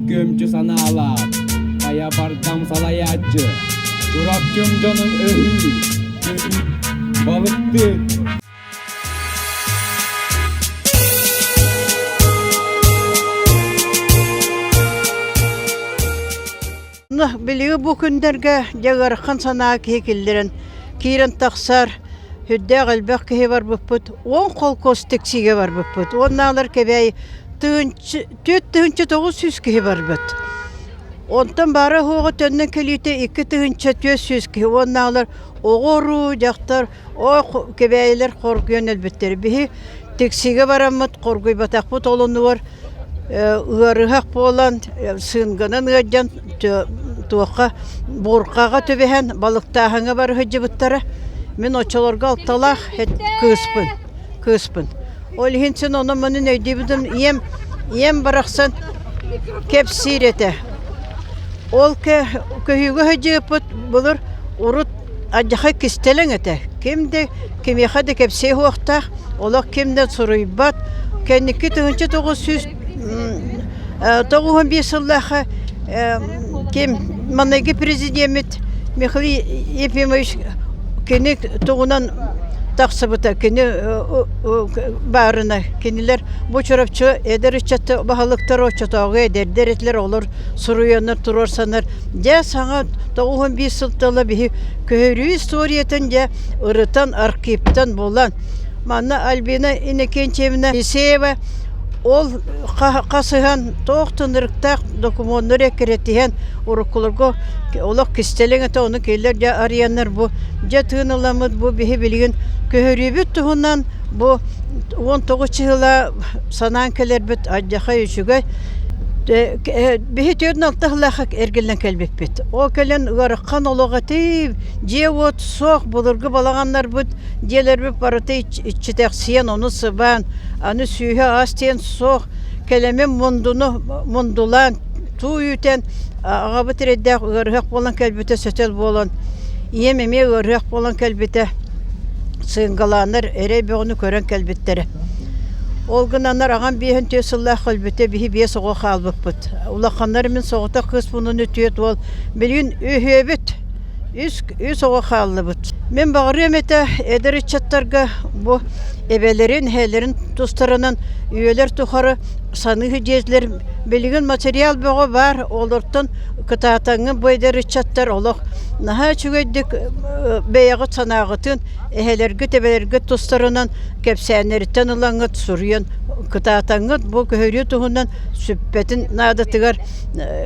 Көмчү санаалаах, хайа бардам салайааччы, Чурапчым дьонун өһүү, балыктыы. Билиги бу күннэргэ дьэ ыарахан санаа киһи киллэрэн киирэн тахсар үрдээх элбэх киһи барбыппыт 10 холкуос тиксиигэ барбыппыт уоннаалар кэбээйи 4900 киһи барбыт. Онтон баара уһуоҕа төннөн кэлиитэ 2400 киһи уоннаалар оҕо-уруу, дьахтар, ой кэбээйилэр хоргуйан өлбүттэр. Биһи Тиксиигэ бараммыт хоргуйбатахпыт олунугар ыарыһах буолан сыынганан ыалдьан туохха буурҕаҕа түбэһэн балыктааһыҥҥа бара сылдьыбыттара. Мин оччолорго алталаах кыыспын кыыспын. Ол иһин син ону-маны өйдүүбүтүм. Ийэм, ийэм барахсан кэпсиир этэ. Ол көһүүгэ сылдьыбыппыт былыр урут алдьархай кистэлэҥ этэ. Ким да кимиэхэ да кэпсиэ суохтаах, олох ким да суруйбат. Кэнники 1995 сыллаахха ким маҥнайгы президеммит Михаил Ефимович кини тугунан тахсыбыта, кини баарына кинилэр бу Чурапчы эдэр ыччат баһылыктар оччотооҕу эдэрдэр этилэр, олор суруйаннар, туруорсаннар дьэ саҥа 95 сылтала биһи көһөрүү историятын дьэ ырытан архивтан булан манна Альбина Иннокентьевна Исеева ол хасыһан туох тынырыктаах докумуоннары эккирэтиһэн уруккуларга олох кистэлэҥ этэ ону кинилэр дьэ арыйаннар бу дьэ тыын ыламмыт бу биһи билигин көһөрүүбүт туһунан бу 19 чыһыла санаан кэлэрбит алдьархай үчүгэй биһи 46 сыллаах эргиллэн кэлбиппит ол кэлэн ыарахан олох этий дьиэ-уот суох былыргы балаҕаннарбыт дьиэлэрбит барыта иччитэхсийэн ону сыбаан аны сүүһэ ас диэн суох кэлэмин мундуну мундулаан туу үүтэн аҕабыт эрэйдээх ыарыһах буолан кэлбитэ сөтөл буолан ийэм эмиэ ыарыһах буолан кэлбитэ сыыҥгалааннар эрэй бөҕөнү көрөн кэлбиттэрэ ол гынаннар аҕам 54 сыллаах өлбүтэ биһи биэс оҕо хаалбыппыт улаханнар мин соҕотох кыыспын уонна түөрт уол билигин үһүөбүт үс үс оҕо хааллыбыт мин баҕарыам этэ эдэр ыччаттарга бу эбэлэрин эһэлэрин тустарынан үйэлэр тухары саныы дьиэтилэр билигин материал бөҕө баар олортон кытаатаҥҥын бу эдэр ыччаттар олох наһаа үчүгэйдик бэйэҕит санааҕытын эһэлэргит эбэлэргит тустарынан кэпсээннэриттэн ылаҥҥыт суруйан кытаатаҥҥыт бу көһөрүү туһунан сүппэтин наадатыгар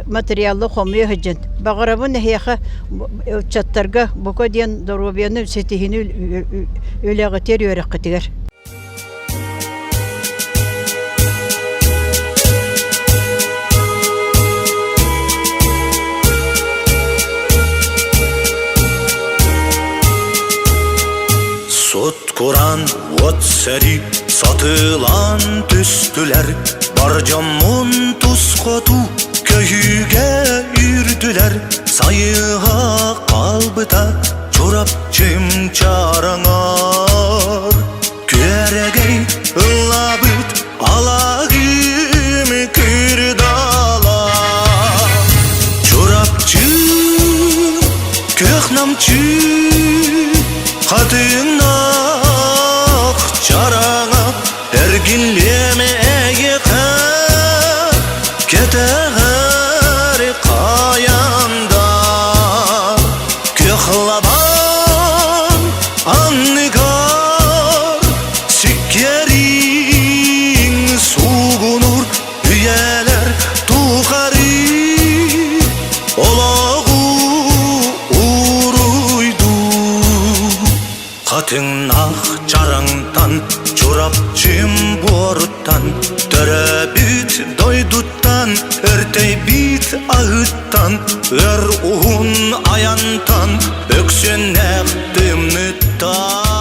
материалы хомуйа сылдьын баҕарабын эһиэхэ ыччаттарга бука диэн доруобуйаны ситиһиини үлэҕитигэр үөрэххитигэр Сут кураан уот сэрии сатыылаан түстүлэр, бар дьоммун тус хоту көһүүгэ үүрдүлэр, сайыһа хаалбыта Чурапчым чараҥар күөрэгэй ыллаабыт алагым кырдала Чурапчы күөх намчы хатыҥнаах чараҥа эргиллиэмэ эйиэхэ кэтэһэр хайанда Күөх лабаан анныгар сиккиэриҥ суугунуур үйэлэр тухары олоҕу уруйдуу Хатыҥнаах чараҥтан Чурапчым буоруттан төрөөбүт дойдуттан өртөйбүт аһыттан өр уһун айантан өксүөннээх тымныттан.